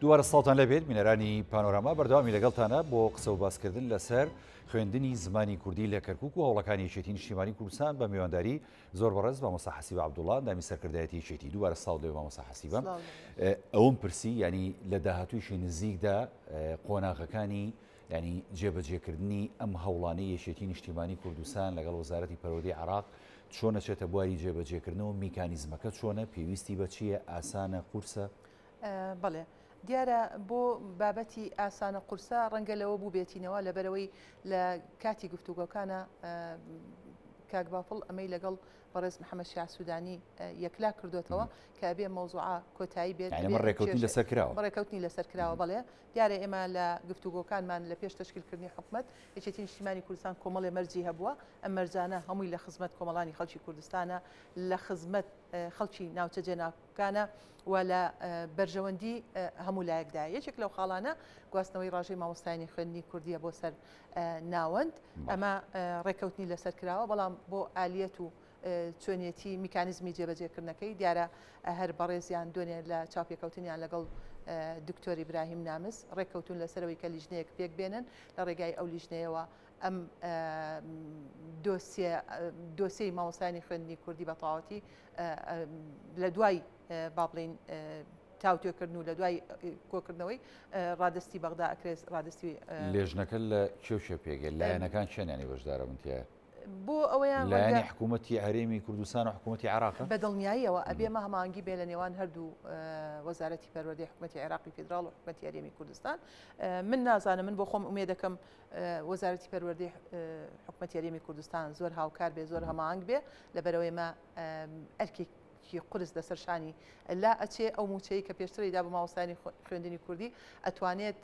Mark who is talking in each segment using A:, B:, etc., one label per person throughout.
A: دووبارە سڵاوتان لێبێت بینەرانی پانۆراما بەردەوامی لەگەڵتانە بۆ قسە و باسکردن لەسەر خوێندنی زمانی کوردی لە کەرکک و هەوڵەکانی یەکێتی نیشتیمانی کوردستان بە میوانداری زۆر بەڕێز مامۆستا حەسیبە عەبدوڵڵا ئەندامی سەرکردایەتی یەکێتی دووبارە سڵاو لێ مامۆستا حەسیبە ئەوم پرسی ینی لە داهاتوویشی نزیکدا قۆناغەکانی ینی جێبەجێکردنی ئەم هەوڵانەی یەکێتی نیشتیمانی کوردستان لەگەڵ وەزارەتی پەروەردەی عێراق چۆن ئەچێتە بواری جێبەجێکردنەوە میکانیزمەکە چۆنە پێویستی بە چییە ئاسانە قورسە؟
B: بەڵێ دیارە بۆ بابەتی ئاسانە قورسە ڕەنگە لەوە بووبێتینەوە لەبەرەوەی لە کاتی گفتوگۆکانە کاک بافڵ ئەمەی لەگەڵ بەڕێز محەممەد شیاع سوودانی یەکلا کردوێتەوە کە ئەبێ مەوزوعە کۆتایی بێت
A: ڕێکوتنی لەسەر کراوە
B: ڕێکەوتنی لەسەر کراوە بەڵێ دیارە ئێمە لە گفتوگۆکانمان لە پێش تەشکیلکردنی حکومەت یەکێتی نیشتیمانی کوردستان کۆمەڵێ مەرجی هەبووە ئەم مەرجانە هەمووی لە خزمەت کۆمەڵانی خەڵکی کوردستانە لە خزمەت خەڵکی ناوچە جێناکۆکانە و لە بەرژەوەندی هەموو لایەکدایە. یەکێک لەو خاڵانە گواستنەوەی ڕاژەی مامۆستایانی خوێندنی کوردییە بۆ سەر ناوەند. ئەمە ڕێککەوتنی لەسەر کراوە، بەڵام بۆ ئالیەت و چۆنیەتی میکانیزمی جێبەجێکردنەکەی دیارە هەر بەڕێزیان دوێنێ لە چاوپێکەوتنیان لەگەڵ دکتۆر ئیبراهیم نامز ڕێککەوتون لەسەرەوەی کە لیژنەیەک پێک بێنن لە ڕێگای ئەو لیژنەیەوە ئەم دۆسیە دۆسیەی مامۆستایانی خوێندنی کوردی بە تەواوەتی لە دوای با بڵین تاوتوێکردن و لە دوای کۆکردنەوەی ڕادستی بەغدا ئەکرێت ڕادستی
A: لێژنەکە لە کێ و کێ پێگەێت لایەنەکان چێنیانی بەشدارە من تایە
B: بۆ ئەوەیان
A: لایەنی حکوومەتی هەرێمی کوردستان و حکوومەتی عێراق
B: بە دڵنیاییەوە ئەبێ مە هەماهەنگی بێ لە نێوان هەردوو وەزارەتی پەروەردەی حکوومەتی عێراقی فیدراڵ و حکوومەتی هەرێمی کوردستان من نازانم من بۆ خۆم ئومێ دەکەم وەزارەتی پەروەردەی حکومەتی هەرێمی کوردستان زۆر هاوکار بێ زۆر هەماهەنگ بێ لەبەرئەوەی ئێمە ئەرکێکی قورس لەسەر شانی لا ئەچێ ئەو موچەی کە پێشتری دا بە مامۆستایانی خوێندنی کوردی ئەتوانێت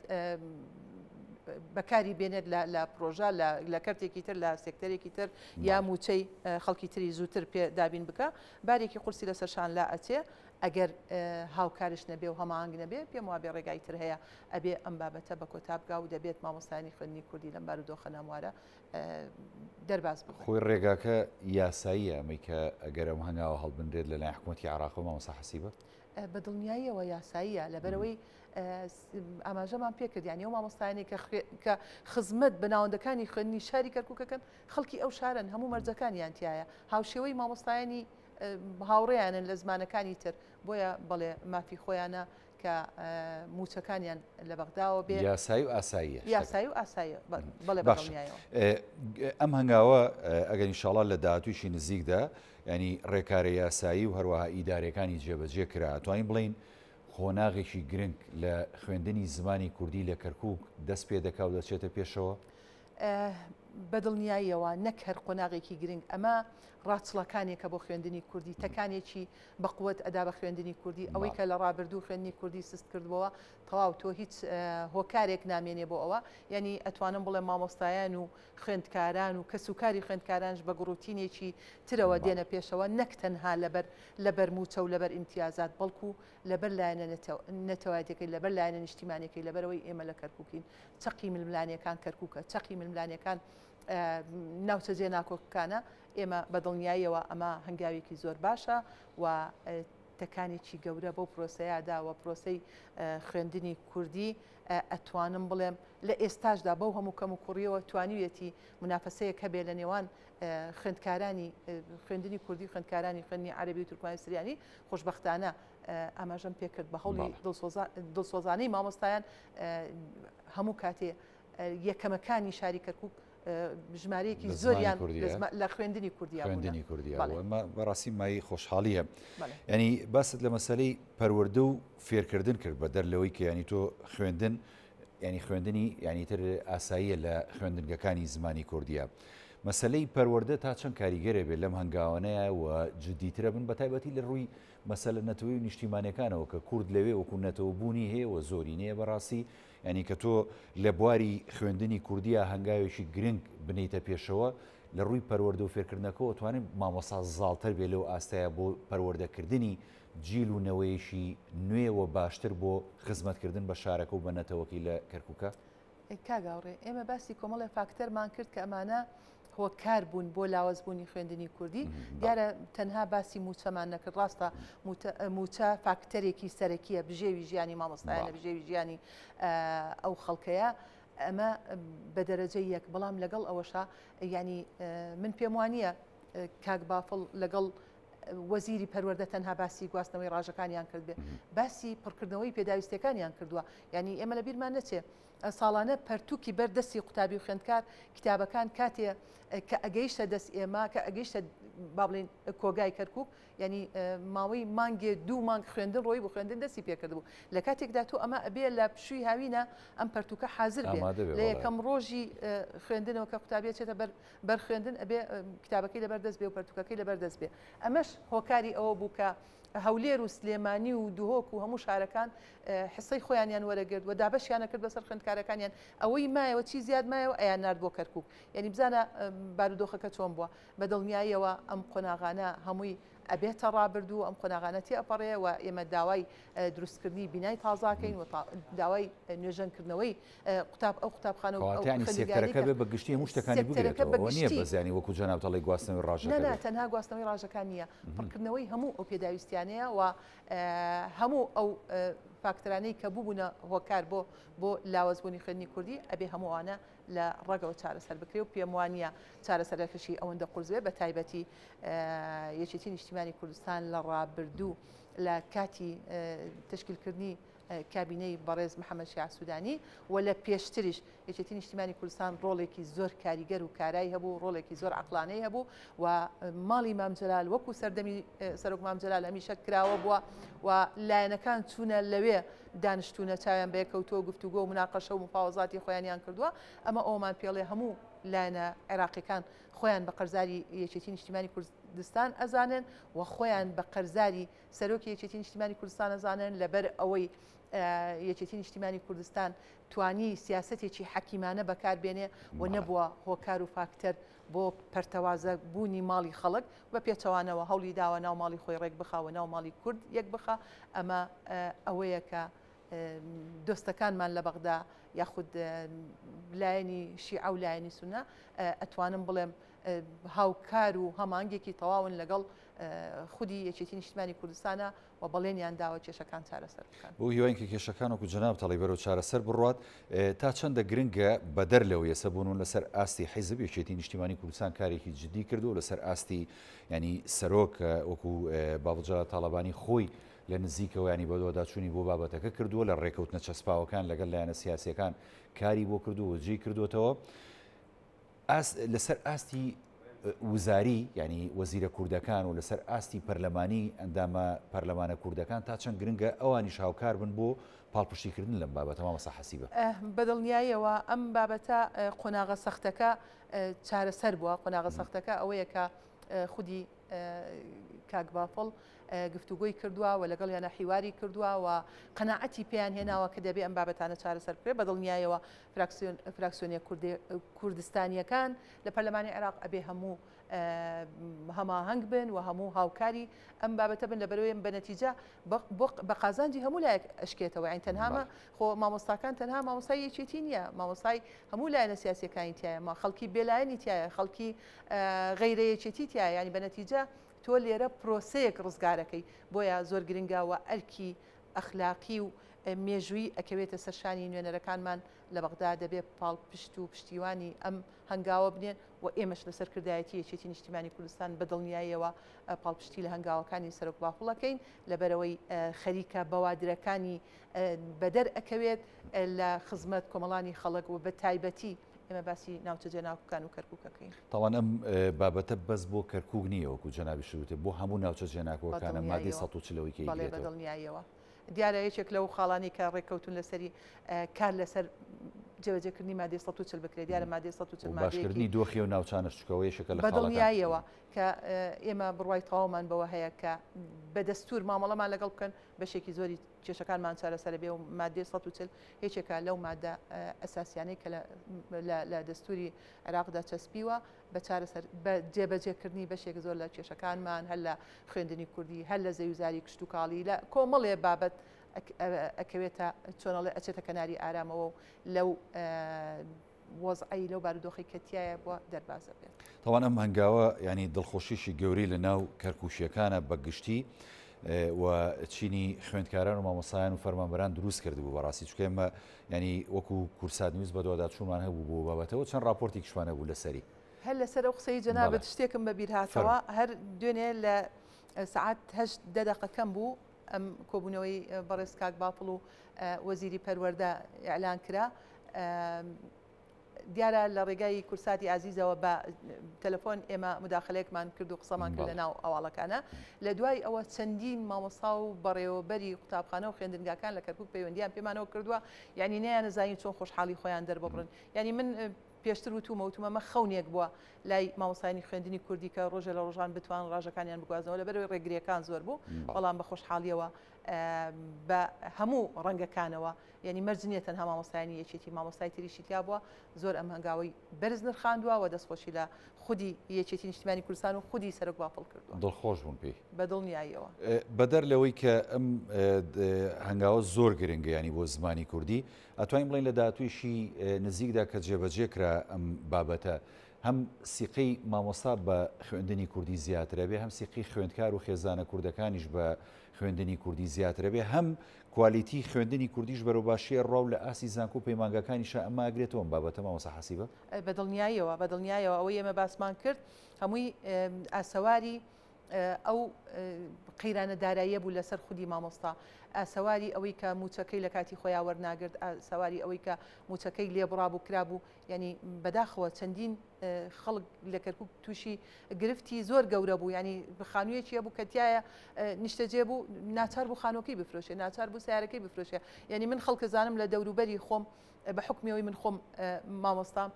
B: بەکاری بێنێت لە پرۆژە لە کەرتێکی تر لە سێکتەرێکی تر یا موچەی خەڵکی تری زووتر پێ دابین بکە بارێکی قورسی لەسەر شان لا ئەچێ ئەگەر هاوکارش نەبێ و هەماهەنگ نەبێ پێم وابێ ڕێگای تر هەیە ئەبێ ئەم بابەتە بە کۆتا بگا و دەبێت مامۆستایانی خوێندنی کوردی لەم بارودۆخە ناموارە دەرباز ببن.
A: خۆی ڕێگاکە یاساییە ئەمەی کە ئەگەر ئەم هەنگاوە هەڵبنرێت لەلایەن حکومەتی عێراقەوە مامۆستا حەسیبە؟
B: بە دڵنیاییەوە یاساییە لەبەرئەوەی ئاماژەمان پێکرد یانی ئەو مامۆستایانەی کە کە خزمەت بە ناوەندەکانی خوێندنی شاری کەرکووکەکەن خەڵکی ئەو شارەن هەموو مەرجەکانیان تیایە هاوشێوەی مامۆستایانی هاوڕێیانن لە زمانەکانی تر بۆیە بەڵێ مافی خۆیانە کە مووچەکانیان لە بەغداوە بێ.
A: یاسایی و ئاساییە شتەکە.
B: یاسایی و ئاساییە بەڵێ بە دڵنیایەوە.
A: ئەم هەنگاوە ئەگەر ئینشاڵا لە داهاتوویشی نزیکدا یانی ڕێکارە یاسایی و هەروەها ئیدارەکانی جێبەجێ کرا ئەتوانین بڵێین قۆناغێکی گرنگ لە خوێندنی زمانی کوردی لە کەرکووک دەست پێ دەکا و دەچێتە پێشەوە؟
B: بە دڵنیاییەوە نەک هەر قۆناغێکی گرنگ، ئەمە ڕاچڵەکانێکە بۆ خوێندنی کوردی، تەکانێکی بە قوت ئەدا بە خوێندنی کوردی، ئەوەی کە لە ڕابردوو خوێندنی کوردی سست کردبۆوە، تەواو تۆ هیچ هۆکارێک نامێنێ بۆ ئەوە، یانی ئەتوانم بڵێم مامۆستایان و خوێندکاران و کەسوکاری خوێندکارانش بە گوڕوتینێکی ترەوە دێنە پێشەوە، نەک تەنها لەبەر لەبەر مووچە و لەبەر ئیمتیازات، بەڵکو لەبەر لایەنە نەتەوایەتیەکەی، لەبەر لایەنە نیشتیمانیەکەی، لەبەرئەوەی ئێمە لە کەرکوکین، چەقی ململانێکان کەرکوکە، چەقی ململانێکان ناوچە جێناکۆکەکانە، ئێمە بە دڵنیاییەوە ئەمە هەنگاوێکی زۆر باشە و تەکانێکی گەورە بەو پرۆسەیە دا و پرۆسەی خوێندنی کوردی ئەتوانم بڵێم لە ئێستاشدا بەو هەموو کەموکوڕیەوە توانیویەتی مونافەسەیەک هەبێ لە نێوان خوێندکارانی خوێندنی کوردی خوێندکارانی خوێندنی عەرەبی و تورکمانی سریانی خۆشبەختانە ئاماژەم پێکرد بە هەوڵی دڵسۆزانەی مامۆستایان هەموو کاتێ یەکەمەکانی شاری کەرکک ژمارەیەکی زۆریان لە خوێندنی کوردی
A: خوێندنی کوردی بەڕاستی مای خۆشحاڵیە ینی باست لە مەسلەی پەروەردە و فێرکردن کرد بە دەر لەوەی کە ینی تۆ خوێندن ینی خوێندنی ینی تر ئاساییە لە خوێندنگەکانی زمانی کوردیە. مەسلەی پەروەردە تا چەند کاریگەرە بێت لەم هەنگاوانەیە و جددیترە بن بە تایبەتی لە ڕووی مەسەلە نەتەوەی و نیشتیمانیەکانەوە کە کورد لەوێ وەکو نەتەوە بوونی هەیە و زۆرینەیە بەڕاستی یانی کە تۆ لە بواری خوێندنی کوردیا هەنگاوێکی گرنگ بنێیتە پێشەوە لە ڕووی پەروەردە و فێرکردنەکەوە توانێت مامۆستا زاڵتر بێ لەو ئاستەیە بۆ پەروەردەکردنی جیل و نەوەیەکی نوێ و باشتر بۆ خزمەتکردن بە شارەکە و بە نەتەوەکەی لە کەرکوکە؟
B: کاک هاوڕێ ئێمە باسی کۆمەڵێ فاکتەرمان کرد کە ئەمانە. هۆکار بوون بۆ لاوازبوونی خوێندنی کوردی، دیارە تەنها باسی مووچەمان نەکرد، ڕاستە مووچە فاکتەرێکی سەرەکییە، بژێوی ژیانی مامۆستایانە، بژێوی ژیانی ئەو خەڵکەیە، ئەمە بە دەرەجەی یەک، بەڵام لەگەڵ ئەوەشا یانی من پێم وانییە کاک بافڵ لەگەڵ وەزیری پەروەردە تەنها باسی گواستنەوەی ڕاژەکانیان کردبێ، باسی پڕکردنەوەی پێداویستیەکانیان کردووە، یانی ئێمە لە بیرمان نەچێ ساڵانە پەرتووکی بەر دەستی قوتابی و خوێندکار، کتابەکان کاتێ کە ئەگەیشتە دەست ئێمە، کە ئەگەیشتە با بڵێین کۆگای کەرکووک، یانی ماوەی مانگێ دوو مانگ خوێندن ڕۆی بوو، خوێندن دەستی پێ کردبوو. لە کاتێکدا تۆ ئەمە ئەبێ لە پشووی هاوینە ئەم پەرتووکە حازر بێ. لە یەکەم ڕۆژی خوێندنەوە کە قوتابی ئەچێتە بەر بەر خوێندن ئەبێ کتابەکەی لەبەر دەست بێ و پەرتووکەکەی لەبەر دەست بێ. ئەمەش هۆکاری ئەوە بوو کە هەولێر و سلێمانی و دهۆک و هەموو شارەکان حسەی خۆیانیان وەرەگرت و دابەشیان ئەکرد بەسەر خوێندکارەکانیان، ئەوەی مایەوە چی زیاد مایەوە ئەیاننارد بۆ کەرکوک. یانی بزانە بارودۆخەکە چۆن بووە. بە دڵنیاییەوە ئەم قۆناغانە هەمووی ئەبێتە ڕابردوو، ئەم قۆناغانە تێئەپەڕێ و ئێمە داوای دروستکردنی بینای تازە ئەکەین و داوای نوێژەنکردنەوەی قوتاب ئەو قوتابخانە و ئەو
A: کەواتە یانی
B: خوێندنگایانەی
A: سێکتەرەکە
B: کە
A: بێ بە گشتی هەموو شتەکانی
B: سێکتەرەکە
A: بگرێتەوە
B: بە
A: ئەوە نییە
B: گشتی
A: بەس یانی وەکوو جەنابت ئەڵێی گواستنەوەی
B: نا
A: ڕاژەکە
B: نا
A: بێ.
B: تەنها گواستنەوەی ڕاژەکان نییە، پڕکردنەوەی هەموو ئەو پێداویستیانەیە و هەموو ئەو فاکتەرانەی کە بووبوونە هۆکار بۆ بۆ لاوازبوونی خوێندنی کوردی ئەبێ هەموو ئەوانە لە ڕەگەوە چارەسەر بکرێ و پێم وانییە چارەسەرەکەشی ئەوەندە قورس بێ بە تایبەتی یەکێتی نیشتیمانی کوردستان لە ڕابردوو لە کاتی تەشکیلکردنی کابینەی بەڕێز محەمەد شیاع سودانی و لە پێشتریش یەکێتی نیشتیمانی کوردستان ڕۆڵێکی زۆر کاریگەر و کارای هەبوو، ڕۆڵێکی زۆر عەقڵانەی هەبوو و ماڵی مام جەلال وەکو سەردەمی سەرۆک مام جەلال هەمیشە کراوە بووە و لایەنەکان چوونە لەوێ دانیشتوونە چاویان بەیەکەوتووە گفتوگۆ و مناقەشە و مفاوەزاتی خۆیانیان کردووە ئەمە ئەوەمان پێڵێ هەموو لایەنە عێراقیەکان خۆیان بە قەرزاری یەکێتی نیشتیمانی کوردستان ئەزانن و خۆیان بە قەرزاری سەرۆکی یەکێتی نیشتیمانی کوردستان ئەزانن لەبەر ئەوەی یەکێتی نیشتیمانی کوردستان توانی سیاسەتێکی حەکیمانە بەکار بێنێ و نەبووە هۆکار و فاکتەر بۆ پەرتەوازە بوونی ماڵی خەڵک بە پێچەوانەوە هەوڵی داوە ناو ماڵی خۆی ڕێک بخا و ناو ماڵی کورد یەک بخا ئەمە ئەوەیە کە دۆستەکانمان لە بەغدا یاخود لایەنی شیعە و لایەنی سونە ئەتوانم بڵێم هاوکار و هەماهەنگێکی تەواون لەگەڵ خودی یەکێتی نیشتمانی کوردستانە و بەڵێنیان داوە کێشەکان چارەسەر بکەن.
A: بەو هیواین کە کێشەکان وەکو جەنابت ئەڵێی بەرەو چارەسەر بڕوات، تا چەندە گرنگە بەدەر لەوەی ئێستا بۆ نموونە لەسەر ئاستی حیزب یەکێتی نیشتیمانی کوردستان کارێکی جدی کردووە لەسەر ئاستی یانی سەرۆک وەکو بافڵ جەلال تاڵەبانی خۆی لە نزیکەوە ینی بەدواداچوونی بۆ بابەتەکە کردووە لە ڕێکەوتنە چەسپاوەکان لەگەڵ لایەنە سیاسیەکان کاری بۆ کردووە و جێی کردووەتەوە. ئاست لەسەر ئاستی وزاری یانی وەزیرە کوردەکان و لەسەر ئاستی پەرلەمانی ئەندامە پەرلەمانە کوردەکان تا چەند گرنگە ئەوانیش هاوکار بن بۆ پاڵپشتیکردن لەم بابەتە مامۆستا حەسیبە؟
B: بەدڵنیاییەوە ئەم بابەتە قۆناغە سەختەکە چارەسەر بووە، قۆناغە سەختەکە ئەوەیە کە خودی کاک بافڵ گفتوگۆی کردووە و لەگەڵیانە حیواری کردووە و قەناعەتی پێیان هێناوە کە دەبێ ئەم بابەتانە چارەسەر بکرێت، بەدڵنیایەوە فراکسیۆنە کوردستانییەکان لە پەرلەمانی عێراق ئەبێ هەموو هەماهەنگ بن و هەموو هاوکاری ئەم بابەتە بن لەبەرەوەی بە نەتیجە بە قازانجی هەموو لایەک ئەشکێتەوە یان تەنهامە خۆ مامۆستاکان تەنها مامۆستای یەکێتی نییە مامۆستای هەموو لایەنە سیاسیەکانی تایە ما خەڵکی بێلایەنی تایە خەڵکی غەیرە یەکێتی تایە ینی بە نەتیجە تۆ لێرە پرۆسەیەک ڕزگارەکەی بۆیە زۆر گرنگە و ئەرکی ئەخلاقی و مێژوویی ئەکەوێتە سەر شانی نوێنەرەکانمان لە بەغدا دەبێ پاڵپشت و پشتیوانی ئەم هەنگاوە بنێن و ئێمەش لە سەرکردایەتی یەکێتی نیشتیمانی کوردستان بە دڵنیاییەوە پاڵپشتی لە هەنگاوەکانی سەرۆک بافڵ ئەکەین لەبەرئەوەی خەریکە بەوادرەکانی بەدەر ئەکەوێت لە خزمەت کۆمەڵانی خەڵک و بە تایبەتی ئێمە باسی ناوچە جێناکۆکان و کەرکوک ئەکەین.
A: تاوان ئەم بابەتە بەس بۆ کەرکوک نییە وەکو جەنابیشت وتت بۆ هەموو ناوچە جێناکۆکانە مادەی 140 ئەوەی کە
B: بەڵێ بە دڵنیاییەوە دیارە یەکێک لەو خاڵانەی کە ڕێککەوتون لەسەری کار لەسەر جێبەجێکردنی مادەی 140 بکرێت دیارە مادەی 140
A: باشکردنی دۆخی و ناوچانەش چونکە یەکێکە لە
B: خاڵەکان. بەدڵنیاییەوە کە ئێمە بڕوای تەواومان بەوە هەیە کە بە دەستوور مامەڵەمان لەگەڵ بکەن بەشێکی زۆری کێشەکانمان چارەسەرە بێ و مادەی 140 یەکێکە لەو مادە ئەساسیانەی کە لە دەستوری عێراقدا چەسپیوە بە چارەسەر بە جێبەجێکردنی بەشێک زۆر لە کێشەکانمان هەر لە خوێندنی کوردی هەر لە زەویوزاری کشتوکاڵی لە کۆمەڵێ بابەت ئەکەوێتە چۆنەڵێ ئەچێتە کەناری ئارامەوە و لەو. وەزعەی لەو بارودۆخی کە تایە بووە دەربازە بێت.
A: تاوان ئەم هەنگاوە ینی دڵخۆشیشی گەورەی لە ناو کەرکوشیەکانە بە گشتی و چینی خوێندکاران و مامۆسایان و فەرمانبەران دروست کردبوو بەڕاستی چونکە ئێمە ینی وەکو کورسات نیوز بەدواداچوونمان هەبوو بۆ بابەتەوە چەند راپۆرتێکیشمان هەبوو لەسەری.
B: هەر لەسەر ئەو قسەی جەنابت شتێکم بەبیر هاتەوە هەر دوێنێ لە سەعات هەشت دە دەقە کەم بوو ئەم کۆبوونەوەی بەڕێز کاک بافڵ و وەزیری پەروەردە ئیعلان کرا دیارە لە ڕێگای کورساتی ئازیزەوە بە تەلەفۆن ئێمە مداخلەیەکمان کرد و قسەمان کرد لە ناو ئەواڵەکانە لە دوای ئەوە چەندین مامۆستا و بەڕێوەبەری قوتابخانە و خوێندنگاکان لە کەرکک پەیوەندیان پێمانەوە کردووە یعنی نەیانەزانی چۆن خۆشحاڵی خۆیان دەرببڕن یعنی من پێشتر وتومە وتومە مە خەونێک بووە لای مامۆستایانی خوێندنی کوردی کە ڕۆژێ لە ڕۆژان بتوان ڕاژەکانیان بگوازنەوە لەبەرەوەی ڕێگریەکان زۆر بوو بەڵام بە خۆشحاڵیەوە بە هەموو ڕەنگەکانەوە یعنی مەرج نییە تەنها مامۆستایانی یەکێتی مامۆستای تریشی تیا بووە زۆر ئەم هەنگاوەی بەرز نرخاندووە و دەستخۆشی لە خودی یەکێتی نیشتیمانی کوردستان و خودی سەرۆک بافڵ کردووە.
A: دڵخۆش بوون پێی.
B: بە دڵنیاییەوە.
A: بەدەر لەوەی کە ئەم هەنگاوە زۆر گرنگە ینی بۆ زمانی کوردی ئەتوانین بڵێین لە داهاتوویشی نزیکدا کە جێبەجێ کرا ئەم بابەتە هەم سیقەی مامۆستا بە خوێندنی کوردی زیاترە بێ هەم سیقی خوێندکار و خێزانە کوردەکانیش بە خوێندنی کوردی زیاترە بێ هەم کوالیتی خوێندنی کوردیش بەرەو باشی ئەڕوا و لە ئاستی زانکۆ و پەیمانگاکانیشا ئەمە ئەگرێتەوە ئەم بابەتە مامۆستا حەسیبە؟
B: بە دڵنیاییەوە بە دڵنیایەوە ئەوەی ئێمە باسمان کرد هەمووی ئاسەواری ئەو قەیرانە داراییە بوو لەسەر خودی مامۆستا، ئاسەواری ئەوەی کە مووچەکەی لە کاتی خۆیا وەرناگرت، ئاسەواری ئەوەی کە مووچەکەی لێبڕابوو کرابوو، یانی بەداخەوە چەندین خەڵک لە کەرکوک تووشی گرفتی زۆر گەورە بوو، یانی خانوویەکی هەبوو کە تایە نیشتەجێ بوو، ناچار بوو خانووەکەی بفرۆشێ، ناچار بوو سیارەکەی بفرۆشێ، یانی من خەڵکەزانم لە دەوروبەری خۆم بە حوکمی ئەوەی من خۆم مامۆستام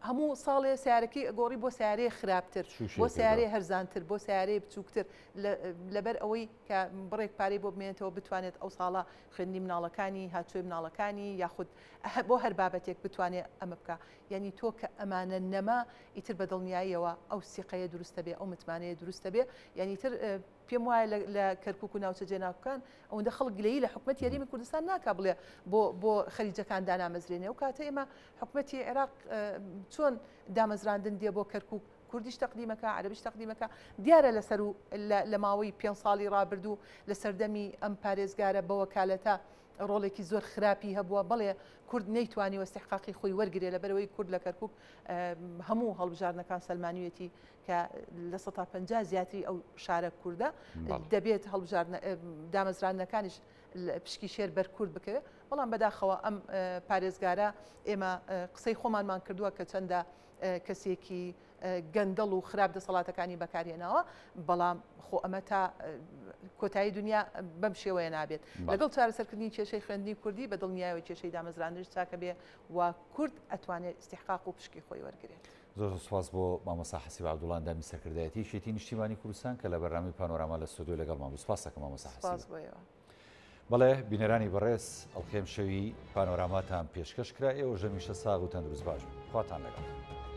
B: هەموو ساڵێ سیارەکەی ئەگۆڕی بۆ سیارەیە خراپتر بۆ سیارەی هەرزانتر بۆ سیارەی بچووکتر لەبەر ئەوەی کە بڕێک پارەی بۆ بمێنێتەوە بتوانێت ئەو ساڵە خوێندنی مناڵەکانی هاچۆی مناڵەکانی یاخود بۆ هەر بابەتێک بتوانێت ئەمە بکە یعنی تۆ کە ئەمانە نەما ئیتر بە دڵنیاییەوە ئەو سیقەیە دروستە بێ ئەو متمانەیە دروستە بێ یعنی تر پێم وایە لە کەرکوک و ناوچە جێناکۆکان ئەوەندە خەڵک گلەیی لە حکومەتی هەرێمی کوردستان ناکا بڵێ بۆ بۆ خەلیجەکان دانامەزرێنێ ئەو کاتە ئێمە حکومەتی عێراق چۆن دامەزراندن دێ بۆ کەرکوک کوردیش تەقدیمەکە عەرەبیش تەقدیمەکە دیارە لەسەر و لە ماوەی پێ ساڵی ڕابردوو لە سەردەمی ئەم پارێزگارە بە وەکالەتە ڕۆڵێکی زۆر خراپی هەبووە بەڵێ کورد نەیتوانیوە استحقاقی خۆی وەرگێ لەبەرەوەی کورد لە کەرکک هەموو هەڵبژاردنەکان سەلمانویەتی کە 50% زیاتری ئەو شارە کوردە دەبێت هەڵبژاردنە دامەزراندنەکانیش پشکی شێر بەر کورد بکەوێت بەڵام بەداخەوە ئەم پارێزگارە ئێمە قسەی خۆمانمان کردووە کە چەندە کەسێکی گەندەڵ و خراپ دەسەڵاتەکانی بەکارهێناوە بەڵام خۆ ئەمە تا کۆتایی دنیا بەم شێوەیە نابێت لەگەڵ چارەسەرکردنی کێشەی خوێندنی کوردی بە دڵنیایەوە کێشەی دامەزراندنش چاکە بێ و کورد ئەتوانێت ئیستیحقاق و پشکی خۆی وەرگێت.
A: زۆر زۆر سوپاس بۆ مامۆستا حەسیب عەبدوڵا ئەندامی سەرکردایەتی یەکێتی نیشتیمانی کوردستان کە لە بەرنامەی پانۆراما لە ستۆدیۆ لەگەڵمان بوو. سوپاس دەکەم مامۆستا حەسیب.
B: سوپاس بۆ ئێوە.
A: بەڵێ بینەرانی بەڕێز ئەڵقەی ئەمشەوی پانۆراماتان پێشکەش کرا ئێوەش هەمیشە ساغ و تەندروست باش بن. خواتان لەگەڵ.